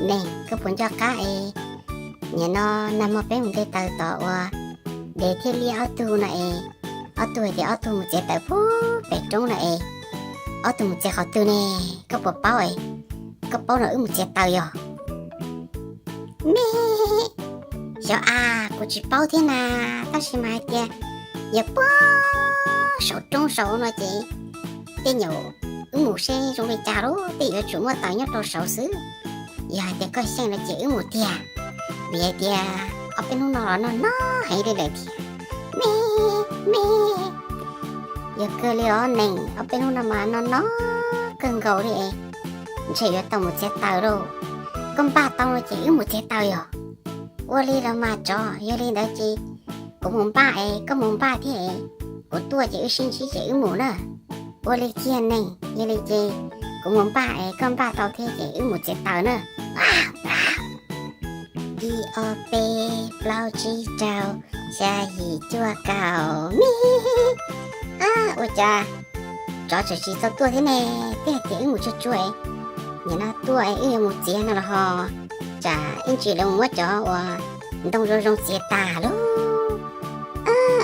Neeg, koj puas nco qab es nim no nag hmo peb mus de taws tod uas Dev thiab Liab ob tug no es, ob tug hais tias ob tug mus txiav taws puag pem roob no es, ob tug mus txiav qhov twg ne? Koj puas paub es, koj paub no wb mus txiav taws yog? Me, xyov as, kuv tsis paub thiab na, tab sis mas hais tias yog puag saum roob saud no ces tej nyuam wb mus seb zoo li cas lauj, tej yuav tsum muaj taws nyob rau saud xwb. Yog hais tias koj xyeej no ces wb mus tiag, vim hais tias ob peb hnub no los noj no heev li lawm thiab. Me, me, yog kawg li os neeg, ob peb hnub no mas noj no kawg nkaus li es, ntshe yuav tau mus txiav taws lauj. Koj npaj tau no ces wb mus txiav taws yog? Ua li los mas tsov, yog li ntawd ces kuv mus npaj es koj mus npaj thiab es, kuv tuaj ces wb sib ntsib ces wb mus na. Ua li kiag neeg, yog li ces kuv mus npaj es koj npaj tau thiab ces wb mus txiav taws na. Ib ob peb plaub tsib rau xya yim cuaj kaum me. Ua cas tsov tseem tsis tau tuaj thiab ne? Twb hais tias wb mus tsuag tsuag, nim no tuaj wb yuav mus txiav no los ho, tsam ib ntsis lawv mus muab cov uas ntoo zoo zoo txiav tas lauj.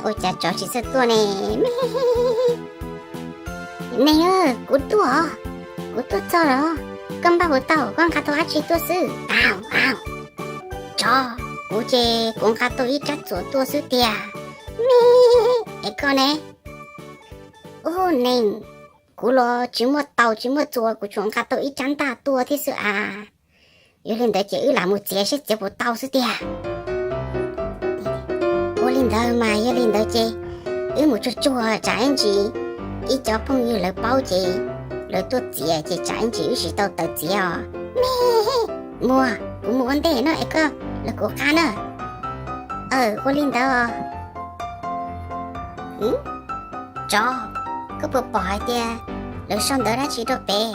Ua cas tsov tsis txawj tuaj ne? Me, neeg, kuv tuaj os, kuv tuaj txog los, koj npaj puas tau, koj nqa tau dab tsi tuaj xwb? Au, au, tsov, kuv ces kuv nqa tau ib rab txuas tuaj xwb tiag. Me, es koj ne? Ub neeg, kuv los tsis muaj taus tsis muaj txuas, kuv tsuas nqa tau ib rab ntaj tuaj thiab xwb as. Yog li ntawd ces wb lam mus txiav seb txiav puas tau xwb tiag. Ua li ntawd mas yog li ntawd ces wb mus tsuag tsuag, tsam ib ntsis ib cov phooj ywg lawv paub ces lawv tuaj txiav ces tsam ib ntsis wb tsis tau taws txiav os. Me, mus, kuv mus ua ntej no es koj los kuv qab na. Aw, ua li ntawd os. Tsov, koj puas pom hais tias lawv sau ntawv dab tsi rau pem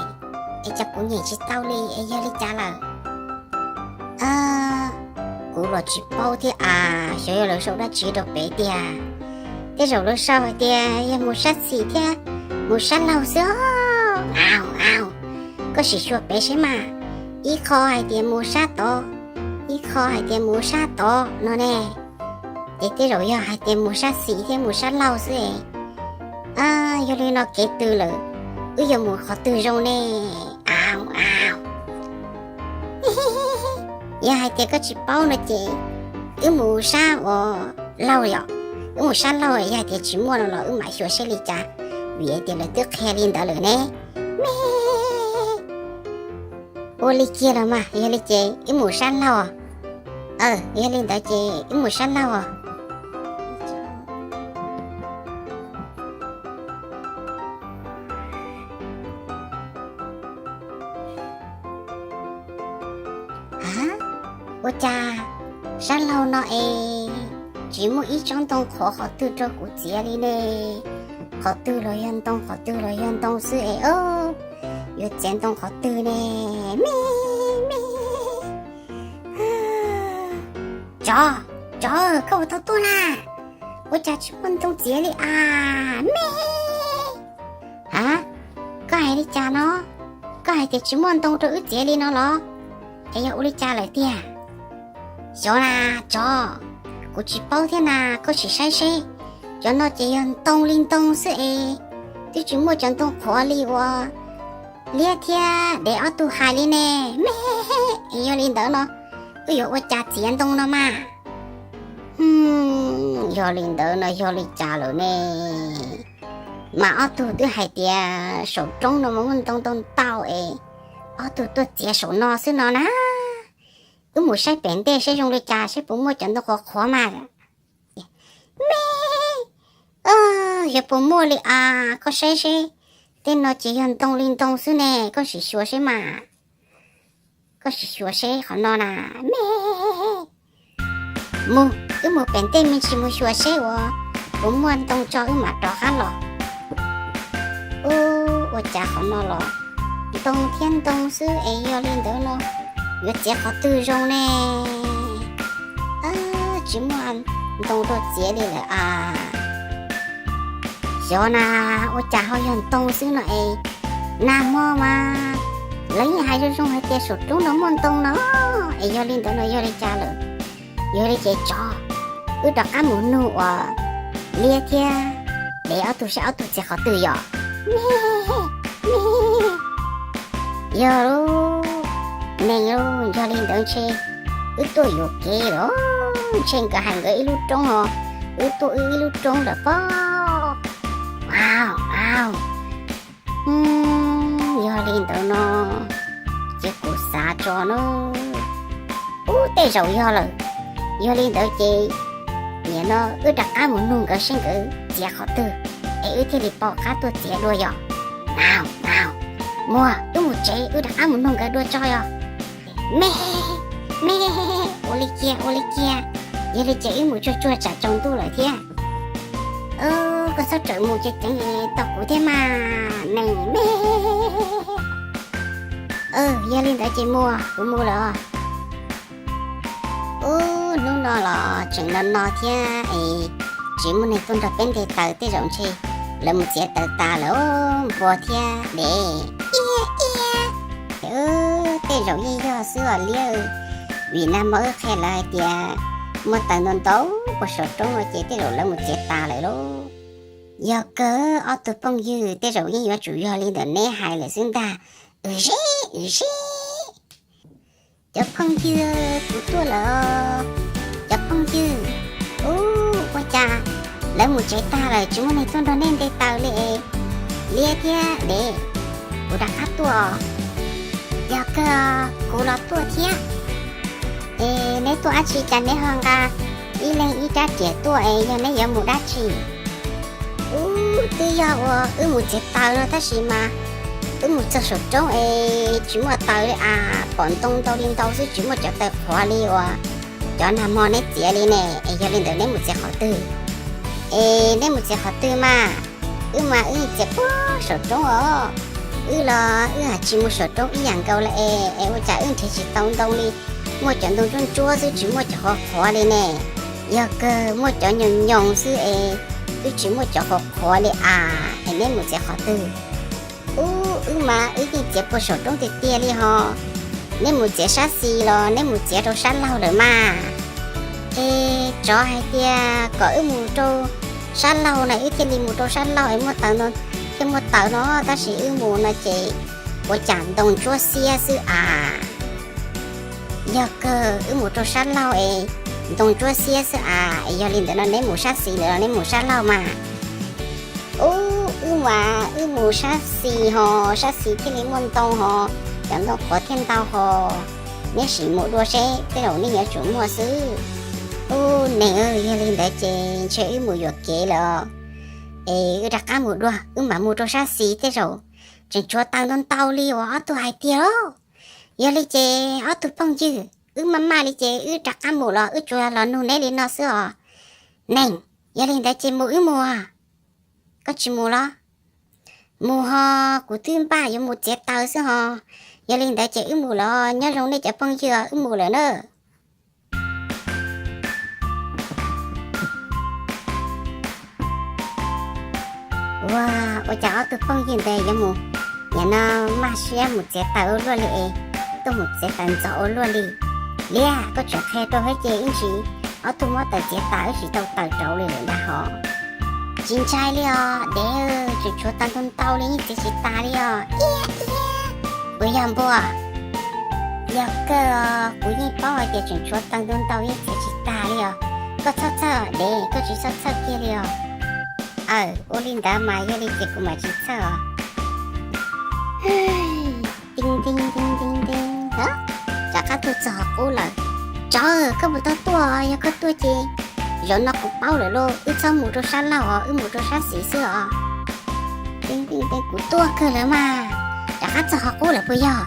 es cas kuv nyeem tsis tau li es yog li cas lawm? Kuv los tsis paub thiab as, xyov yog lawv sau dab tsi rau pem tiag. Tej zaum lawv sau hais tias yog mus sab xis thiab mus sab laug xwb. Au, au, koj sim xyuas pem seb mas, ib qho hais tias mus sab tod, ib qho hais tias mus sab tod no ne. Ces tej zaum yog hais tias mus sab xis thiab mus sab laug xwb es. Yog li no kev twg lawm, wb yuav mus qhov twg zoo ne? Au, au. Yog hais tias koj tsis paub no ces wb mus sab uas laug yom. Wb mus sab laug, yog hais tias tsis muaj no los wb mam xyuas seb li cas, vim tias lawv twb qhia li ntawd lawm ne. Me, ua li kiag los mas, yog li ces wb mus sab laug. Aw, yog li ntawd ces wb mus sab laug. Ua cas sab laug no es tsis muaj ib tsob ntoo qhuav qhov twg rau kuv txiav li ne? Qhov twg los yog ntoo, qhov twg los yog ntoo xwb es, yuav txiav ntoo qhov twg ne? Me, me, tsov, tsov, koj puas tau tuaj na? Ua cas tsis muaj ntoo txiav li as me? Ha, koj hais li cas no? Koj hais tias tsis muaj ntoo rau wb txiav li no los? Es yog ua li cas lawm tiag? Xyov na, tsov, kuv tsis paub thiab na, koj sim saib seb. Cov no ces yog ntoo li ntoo xwb es, twb tsis muaj cov ntoo qhuav li uas Liab thiab Dev ob tug hais li ne. Me, es yog li ntawd no, wb yuav ua cas txiav ntoo no mas? Yog li ntawd no yog li cas lawm ne? Mas ob tug twb hais tias saum roob no mas muaj ntoo ntau ntau es, ob tug tuaj txiav saum no xwb no na. Wb mus saib pem ntej saib zoo li cas, saib puas muaj cov ntoo qhuav qhuav mas. Me, yog puas muaj li as, koj saib seb. Tej no ces yog ntoo li ntoo xwb ne, koj sim xyuas seb mas. Koj sim xyuas seb qhov no na. Me, mus, wb mus pem ntej me ntsis mus xyuas seb uas puas muaj ntoo tso wb mam rov qab los. Ub, ua cas qhov no los ntoo thiab ntoo xwb es, yog li ntawd no yuav txiav qhov twg zoo ne? Tsis muaj ntoo rau txiav li lawm as. Xyov na, ua cas ho yog ntoo xwb no es. Nag hmo mas Lawv yeej hais zoo zoo hais tias saum roob no muaj ntoo no, es yog li ntawd no yog li cas lawm? Yog li ces tsov, wb rov qab mus nug uas liab thiab dev ob tug saib ob tug txiav qhov twg yom. Yog, neeg, yog li ntawd ntshe wb tuaj yuam kev lawm, ntshe nkawd hais nkawd ib lub roob os, wb tuaj wb ib lub roob lawm pob. Au, au. Yog li ntawd no ces kuv xav tso na, ub, tej zaum yog lawm. Yog li ntawd ces nim no wb rov qab mus nug nkawd seb nkawd txiav qhov twg, es wb thiaj li paub qab tuaj txiav dua yom. Au, au, muag, wb mus tsev, wb rov qab mus nug nkawd dua tso yog. Me, me, ua li kiag, ua li kiag. Yog li ces wb mus tsuag tsuag tsam tsaus ntuj lawm thiab. Koj txhob rawm mus ces ceev tau kuv thiab mas, neeg me. Yog li ntawd ces muag, kuv mus lawm. Ub, hnub no los tseem no no thiab es tsis muaj neeg tuaj nrog peb nte taws, tej zaum ntshe lawv mus txiav taws tas lawm, npua thiab dev. Iab, iab. Tej zaum yeej yog xwb os liab, vim nag hmo wb qhia lawv hais tias muaj taws ntau ntau puag saum roob no ces tej zaum lawv mus txiav tas lawm lauj. Yog kawg ob tug phooj ywg, tej zaum yeej yuav tsum yog li ntawm neb hais lawm xwb ntag. Wb zeb, wb zeb. Cov phooj ywg, kuv tuaj lawm. Cov phooj ywg, ub, ua cas lawv mus tsev tag lawm tsis muaj neeg tuaj nrog nej nte taws li es? Liab thiab dev, kuv rov qab tuaj. Yog kawg, kuv los tuaj thiab. Es neb tuaj dab tsi cas neb ho nqa ib leeg ib rab riam tuaj es yog neb yuav mus dab tsi? Ub, twb yog uas wb mus txiav taws no tab sis mas wb mus txog saum roob es tsis muaj taws li as, pom ntoo ntau li ntau xwb tsis muaj cov taws qhuav li uas cov nag hmo neb txiav li ne, es yog li ntawd neb mus txiav qhov twg? Es neb mus txiav qhov twg mas? Wb mas wb txiav puag saum roob os. Wb los wb haj tsis mus saum roob ib yam nkaus li es, es ua cas wb nrhiav tsis tau ntoo li, muaj cov ntoo ntsuab ntsuab xwb tsis muaj cov qhuav qhuav li ne. Yog kawg muaj cov nyoos nyoos xwb es twb tsis muaj cov qhuav qhuav li as, es neb mus txiav qhov twg? Ub, wb mas wb yeej txiav puag saum roob tiag tiag li ho. Neb mus txiav sab xis los neb mus txiav rau sab laug lawm mas? Es tsov hais tias kom wb mus rau sab laug na, wb thiaj li mus rau sab laug es muaj taws no, thiaj muaj taws no, tab sis wb mus no ces ua cas ntoo ntsuab xiab xwb as. Yog kawg wb mus rau sab laug es ntoo ntsuab xiab xwb as, es yog li ntawd no neb mus sab xis lawm los neb mus sab laug mas? Ub, wb mas wb mus sab xis ho, sab xis thiaj li muaj ntoo ho, cov ntoo qhuav thiaj ntau ho. Neb sim mus dua seb tej zaum nej yuav tsum muaj xwb. Ub, neeg, yog li ntawd ces ntshe wb mus yuam kev lawm os. Es wb rov qab mus dua, wb mam mus rau sab xis tej zaum tseem tshuav taws ntau ntau li uas ob tug hais tiag lauj. Yog li ces ob tug phooj ywg, wb maj maj li ces wb rov qab mus los wb tsuas los nug neb li no xwb os. Neeg, yog li ntawd ces mus wb mus. Koj tsis mus los? Mus ho, kuv twb npaj yuav mus txiav taws xwb ho. Yog li ntawd ces wb mus los, nyob zoo nej cov phooj ywg, wb mus lawm na. Ua, ua cas ob tug phooj ywg ntawd yuav mus, nim no maj siab mus txiav taws ua luaj li es, tuaj mus txiav taws ntxov ua luaj li. Liab, koj tseem qhia rau thiab ces ib ntsis ob tug muab taws txiav tas wb tsis tau taws rauv li lawm ntag hos. Tsis ntshai li os dev, tseem tshuav taws ntau ntau li yeej txiav tsis tas li os. Iab iab, puas yog npua? Yog kawg os, kuv yeej paub hais tias tseem tshuav taws ntau ntau yeej txiav tsis tas li os. Koj txhob txhawj dev, koj tsis txhob txhawj kiag li os. Aw, ua li ntawd mas yog li ces kuv mam tsis txhawj os. Tib tib tib tib tib, rov qab tuaj txog qhov qub lawm. Tsov, koj puas tau tuaj? Yog koj tuaj ces zaum no kuv paub lawm lauj, wb txhob mus rau sab laug os, wb mus rau sab xis xwb os. Kuv tuaj kawg lawm mas, rov qab txog qhov qub lawm puas yog?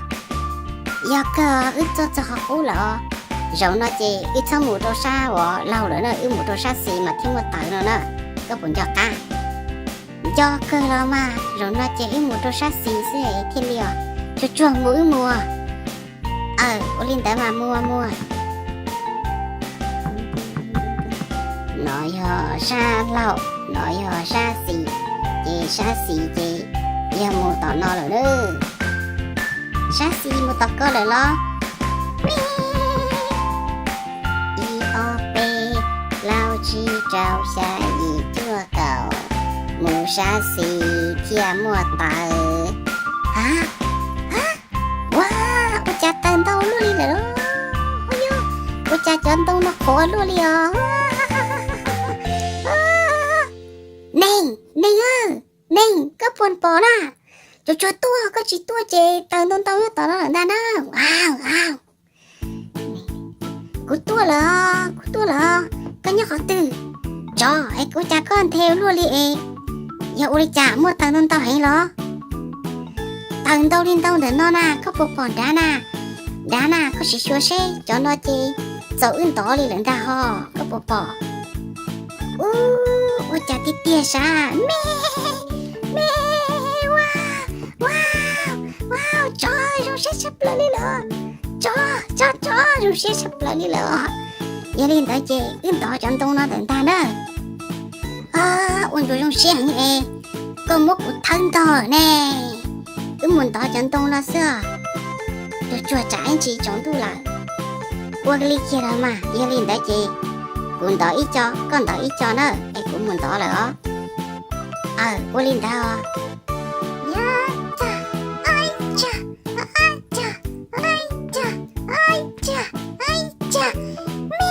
Yog kawg, wb tuaj txog qhov qub lawm os. Zaum no ces wb txhob mus rau sab uas laug lawm na, wb mus rau sab xis mas thiaj muaj taws no na. Koj puas nco qab? Nco kawg los mas, zaum no ces wb mus rau sab xis xwb thiaj li os. Tsuag tsuag mus wb mus. Aw, ua li ntawd mas mus mus. No yog sab laug, no yog sab xis, ces sab xis ces yog mus tom no lawm na. Sab xis mus tos koj lawm los? Ib ob peb, plaub tsib rau xya yim cuaj kaum, mus sab xis thiaj muaj taws. Ha, ha, ua, ua cas taws ntau luaj li lawm? Ua cas cov ntoo no qhuav luaj li os? Neeg, neeg, neeg, koj puas pom na? Tsuag tsuag tuaj, koj tsis tuaj ces taws ntau ntau nyob tom no lawm ntag na. Kuv tuaj lawm, kuv tuaj lawm. Koj nyob qhov twg? Tsov, es ua cas koj nthe luaj li es? Yog ua li cas muaj taws ntau ntau heev los? Taws ntau li ntau ntawm no na, koj puas pom nrad na? Nrad na, koj sim xyuas seb cov no ces txaus wb ntov li lawm ntag ho, koj puas pom? Ub, ua cas tiag tiag sav me, me, ua, ua, ua, tsov zoo siab tshaj plaws li lawm. Tsov, tsov, tsov zoo siab tshaj plaws li lawm os. Yog li ntawd ces wb ntov cov ntoo no ntawm ntag na. Ua ntsuas zoo siab heev es koj muab kuv thawb ntog ne. Wb mus ntov cov ntoo no xwb os. Tsuag tsuag tsam ib ntsis tsaus ntuj lawm. Ua li kiag los mas, yog li ntawd ces kuv ntov ib co, koj ntov ib co na, es kuv mus ntov lawm os. Aw, ua li ntawd os. Me,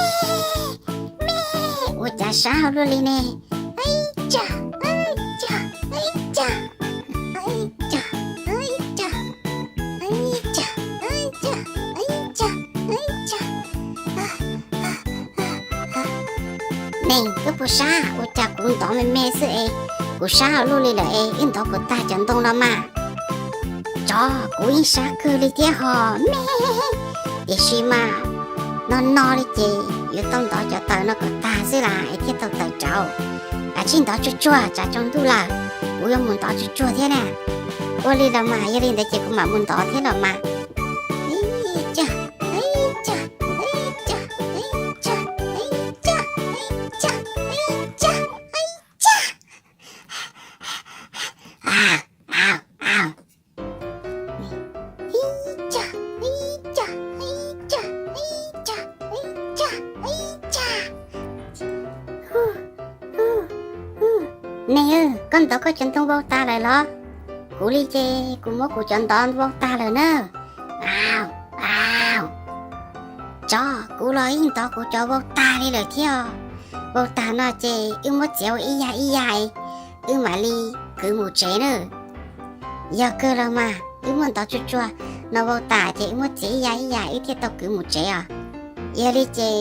me, ua cas sab hauv luaj li ne. Neeg, koj puas sab? Ua cas kuv ntov me me xwb es kuv sab hauv luaj li lawm es wb ntov puas tag cov ntoo no mas? Tsov, kuv yeej sab kawg li thiab ho me. Tiam sis mas no no li ces yuav tau ntov cov taws no kom tag xwb las es thiaj tau taws rauv. Kav tsij ntov tsuag tsuag tsam tsaus ntuj lawm, kuv yuav mus ntov tsuag tsuag thiab na. Ua li los mas, yog li ntawd ces kuv mam mus ntov thiab los mas. Neeg, koj ntov koj cov ntoo vau tas lawm los? Kuv li ces kuv muab kuv cov ntov vau tas lawm na. Tsov, kuv los yeej ntov kuv cov vau tas li lawm thiab os. Vau tas no ces wb muab txiav ua ib yag ib yag, wb mam li kwv mus tsev na. Yog kawg los mas, wb muab ntov tsuag tsuag no vau tas ces wb muab txiav ib yag ib yag wb thiaj tau kwv mus tsev os. Yog li ces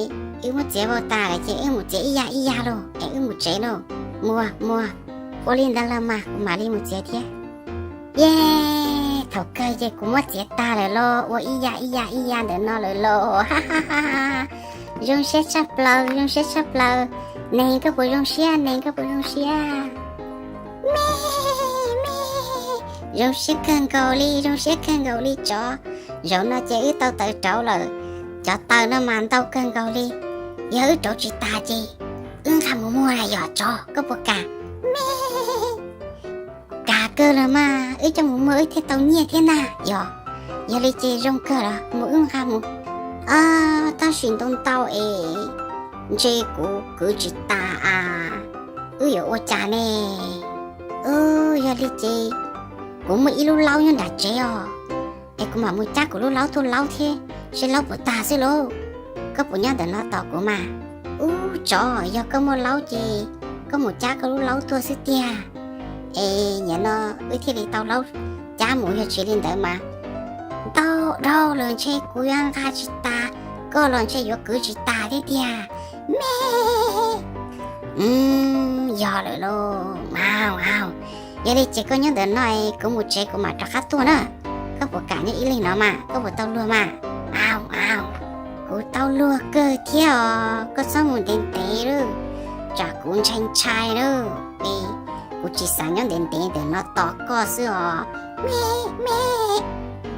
wb muab txiav vau tas lawm ces wb mus txiav ib yag ib yag lauj es wb mus tsev lauj. Muag, muag. Ua li ntawd los mas kuv mam li mus txiav thiab. Yej, thaum kawg ces kuv muab txiav tag lawm los, ua ib yag ib yag ib yag ntawm no lawm los. Zoo siab tshaj plaws, zoo siab tshaj plaws. Neeg, koj puas zoo siab? Neeg, koj puas zoo siab? Me, me, zoo siab kawg nkaus li, zoo siab kawg nkaus li tsov. Zaum no ces wb tau taws rauv lawm. Cov taws no mas ntau kawg nkaus li. Yog wb rauv tsis tas ces wb nqa mus muag na yog tsov, koj puas kam? Me, kam kawg los mas, wb coj mus muag wb thiaj tau nyiaj thiab ntag yog. Yog li ces zoo kawg los mus, wb nqa mus. Tab sis ntau ntau es ntshe kuv kwv tsis tas a, wb yuav ua cas ne? Yog li ces kuv muaj ib lub laub nyob nram tsev os, es kuv mam mus cab kuv lub laub tuaj laub thiab seb laub puas tag xwb lauj. Koj puas nyob ntawm no tos kuv mas? Ub tsov, yog koj muaj laub ces koj mus cab koj lub laub tuaj xwb tiag. Es nim no wb thiaj li tau laub cab mus, yog tsis li ntawd mas ntau dhau lawm ntshe kuv yuav nqa tsis tas, koj los ntshe yuav kwv tsis tas thiab tiag. Me, yog lawm lauj. Au, au, yog li ces koj nyob ntawm no, kuv mus tsev kuv mam rov qab tuaj na. Koj puas kam nyob ib leeg no mas, koj puas tau luag mas? Au, au, kuv tau luag kawg thiab os, koj txhob mus ntev ntev lawm, tsam kuv ntshai ntshai lawm es kuv tsis xav nyob ntev ntev ntawm no tos koj xwb os. Me, me,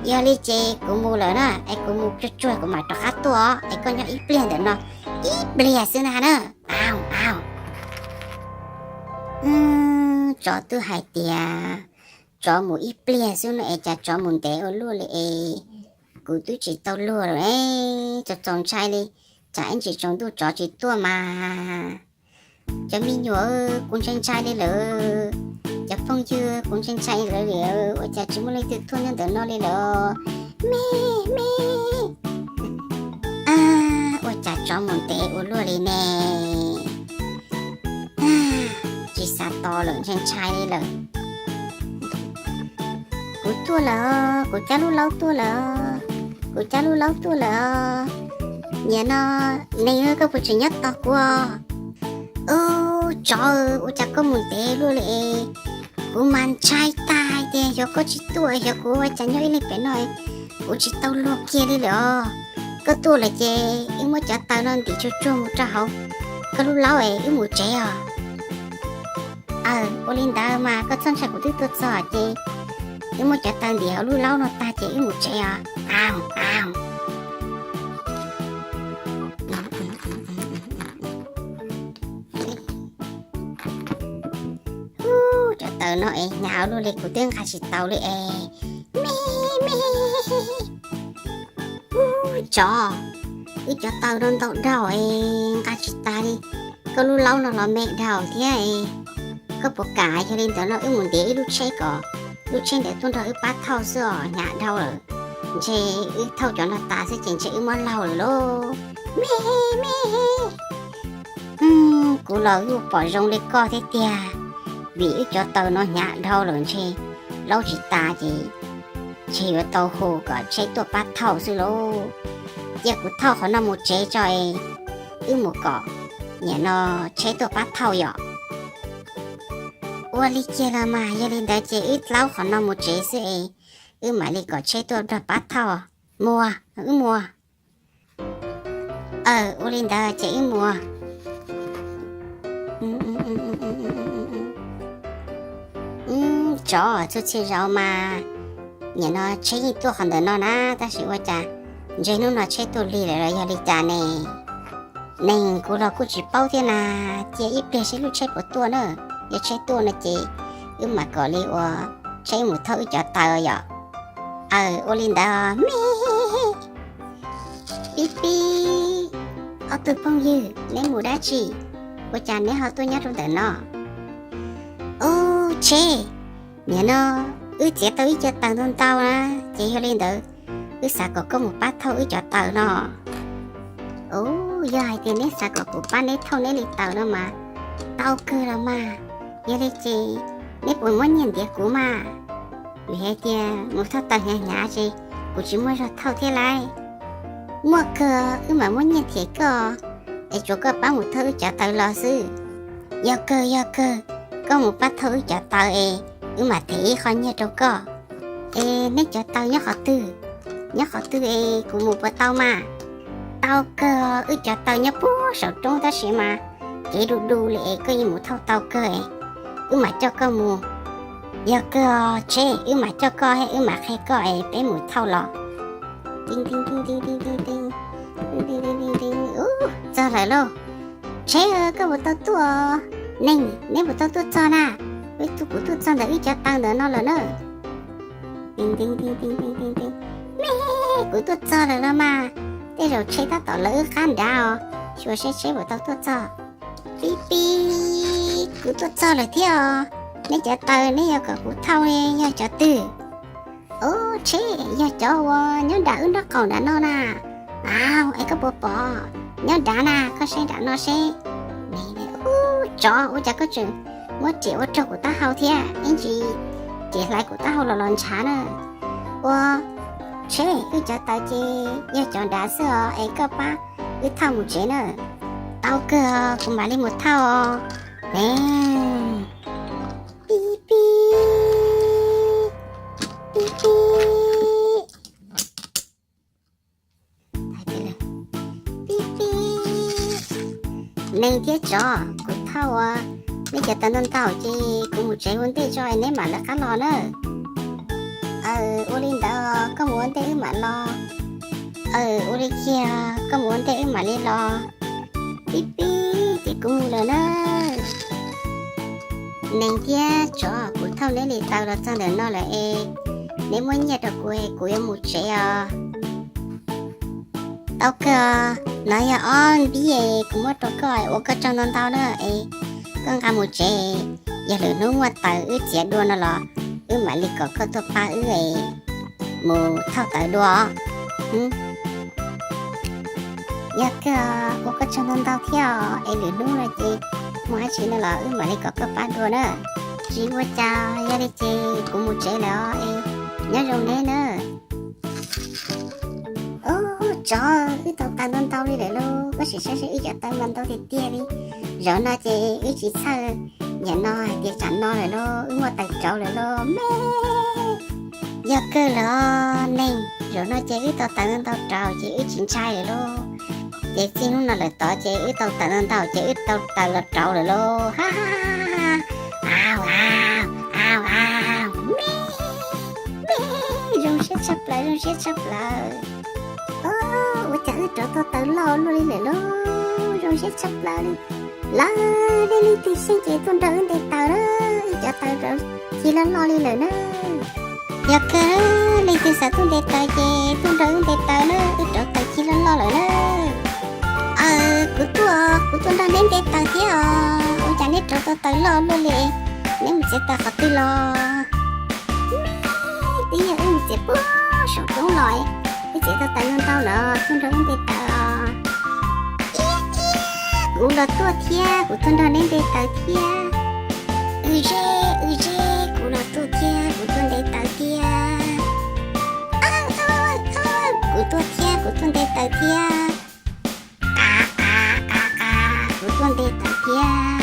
yog li ces kuv mus lawm na, es kuv mus tsuag tsuag kuv mam rov qab tuaj os, es koj nyob ib pliag ntawm no, ib pliag xwb ntag na. Au, au. Tsov twb hais tias Tsov mus ib pliag xwb no es cas tsov mus ntev ua luaj li es kuv twb tsis tau luag lawm es txaus txaus ntshai li, tsam ib ntsis tsaus ntuj tsov tsis tuaj mas. Cov me nyuam, kuv ntshai ntshai li lawm. Cov phooj ywg, kuv ntshai ntshai li lawm, ua cas tsis muaj leej twg tuaj nyob ntawm no li lawm. Me, me. Ua cas tsov mus ntev ua luaj li ne. Tsis xav tos lawm, ntshai ntshai li lawm. Kuv tuaj lawm, kuv cab lub laub tuaj lawm, kuv cab lub laub tuaj lawm. Niam no, neeg, koj puas tseem nyob tos kuv? Ub, tsov, ua cas koj mus ntev luaj li es kuv mas ntshai tag hais tias xyov koj tsis tuaj, xyov kuv ua cas nyob ib leeg pem no, kuv tsis tau luag kiag li lawm os. Koj tuaj lawm ces wb muab cov taws no ntim tsuag tsuag mus rau hauv koj lub laub es wb mus tsev os. Aw, ua li ntawd mas koj txhob ntshai, kuv twb tuaj txog ces wb muab cov taws ntim hauv lub laub no tag ces wb mus tsev os. Au, au. Ub, cov taws no es hnyav ua luaj li, kuv twb nqa tsis tau li es. Me, me. Ub, tsov, wb cov taws no ntau dhau es nqa tsis tas li. Koj lub laub no los me dhau thiab es. Koj puas kam yog li ntawd no wb mus ntiav ib lub tsheb kom lub tsheb ntawd tuaj nrog wb pab thauj xwb os, hnyav dhau lawm. Ntshe wb thauj cov no tas xwb ces ntshe wb muab laug lawm lauj. Me, me. Kuv los yuav pom zoo li koj thiab tiag, vim wb cov taws no hnyav dhau lawm ntshe laub tsis tas ces ntshe yuav tau hu kom tsheb tuaj pab thauj xwb lauj. Cia kuv thauj qhov no mus tsev tso es wb mus kom niam no tsheb tuaj pab thauj yom. Ua li kiag los mas, yog li ntawd ces wb laub qhov no mus tsev xwb es wb mam li kom tsheb tuaj nrog pab thauj. Mus, wb mus. Aw, ua li ntawd ces wb mus. Tsov, txhua txhia zaus mas niam no tsheb yeej tuaj qhov ntawm no na, tab sis ua cas ntshe hnub no tsheb tuaj lig lawm los yog li cas ne? Neeg, kuv los kuj tsis paub thiab na, cia ib pliag seb lub tsheb puas tuaj na. Yog tsheb tuaj no ces wb mam kom li ua tsheb mus thauj wb cov taws yom. Aw, ua li ntawd me. Pib pib, ob tug phooj ywg, neb mus dab tsi? Ua cas neb ho tuaj nyob rau ntawm no? Ub, tsheb, niam no wb txiav tau ib co taws ntau ntau na, ces yog li ntawd wb xav kom koj mus pab thauj wb cov taws no. Ub, yog hais tias neb xav kom kuv pab neb thauj neb li taws no mas tau kawg los mas. Yog li ces neb puas muab nyiaj ntiav kuv mas? Vim hais tias mus thauj taws hnyav hnyav ces kuv tsis muaj zog thauj thiab lauj. Muaj kawg, wb mam muab nyiaj thiab koj, es tsuas koj pab mus thauj wb cov taws los xwb. Yog kawg, yog kawg, koj mus pab thauj wb cov taws es wb mam them ib qho nyiaj rau koj. Es neb cov taws nyob qhov twg? Nyob qhov twg es kuv mus puas tau mas? Tau kawg, wb cov taws nyob puag saum roob tab sis mas kev du du li es koj yeej mus thauj tau kawg es wb mam coj koj mus. Yog kawg os tsheb, wb mam coj koj thiab wb mam qhia koj es peb mus thauj los. Ub, txog lawm lauj. Tsheb, koj puas tau tuaj? Neeg, neb puas tau tuaj txog na? Wb tuaj, kuv tuaj txog ntawm wb cov taws ntawm no lawm na. Me, kuv tuaj txog lawm los mas. Tej zaum tsheb tab tom lawv wb qab nrad os, xyuas seb tsheb puas tau tuaj txog. Pib pib, kuv tuaj txog lawm thiab os. Neb cov taws neb yuav kom kuv thauj ne yog cov twg? Ub, tsheb, yog cov uas nyob nram wb nraub qaum nram no na. Au, es koj puas pom? Nyob nrad na, koj saib nram no seb. Ub, tsov, ua cas koj tseem muab riam ua raug kuv taub hau thiab, ib ntsis riam hlais kuv taub hau los los ntshav na. Ua, tsheb, wb cov taws ces yog cov nrad xwb os, es koj pab wb thauj mus tsev na. Tau kawg, kuv mam li mus thauj os. Ne, pib pib, pib pib, pib pib. Neeg thiab tsov, kuv thauj ua neb cov taws ntau ntau ces kuv mus tsev ua ntej tso es neb mam lawv qab los na. Aw, ua li ntawd koj mus ua ntej wb mam los. Aw, ua li kiag, koj mus ua ntej wb mam li los. Pib pib, ces kuv mus lawm na. Neeg thiab tsov, kuv thauj neb li taw los txog ntawm no lawm es neb muab nyiaj rau kuv es kuv yuav mus tsev os. Tau kawg, no yog ob npib es kuv muab rau koj, ua koj tsaug ntau ntau na es koj nqa mus tsev. Yog lwm hnub muaj taws wb txiav dua no los wb mam li kom koj tuaj pab wb es mus thauj taws dua. Yog kawg, ua koj tsaug ntau ntau thiab os, es lwm hnub no ces muaj dab tsi no los wb mam li kom koj pab dua na. Tsis ua cas, yog li ces kuv mus tsev lawm os es nyob zoo neb na. Ub, tsov, wb tau taws ntau ntau li lawm lauj, koj sim saib seb wb cov taws mas ntau tiag tiag li. Zaum no ces wb tsis txhawj, nim no hais tias tsam no lawm lauj, wb muaj taws rauv lawm lauj me. Yog kawg lawm os neeg, zaum no ces wb tau taws ntau ntau rauv ces wb tsis ntshai lawm lauj. Ces txij hnub no lawm tod ces wb tau taws ntau ntau ces wb tau taws los rauv lawm lauj. Ha ha ha, au au, au au, me me, zoo siab tshaj plaws, zoo siab tshaj plaws. Ub, ua cas wb rauv tau taws loj luaj li lawm lauj, zoo siab tshaj plaws li. Lawv, nej leej twg xyeej ces tuaj nrog wb nte taws na, wb cov taws rauv ci loj loj li lawm na. Yog kawg, leej twg xav tuaj nte taws ces tuaj nrog wb nte taws na, wb rauv taws ci loj loj lawm na. Aws, kuv tuaj, kuv tuaj nrog neb nte taws thiab os. Ua cas neb rauv tau taws loj luaj li? Neb mus txiav taws qhov twg los? Twb yog wb mus txiav puag saum roob los, wb txiav tau taws ntau ntau los tuaj nrog wb nte taws os. Kuv los tuaj thiab, kuv tuaj nrog neb nte taws thiab. Wb ze, wb ze, kuv los tuaj thiab, kuv tuaj nte taws thiab. Kuv tuaj thiab, kuv tuaj nte taws thiab. Qa qa qa qa, kuv tuaj nte taws thiab.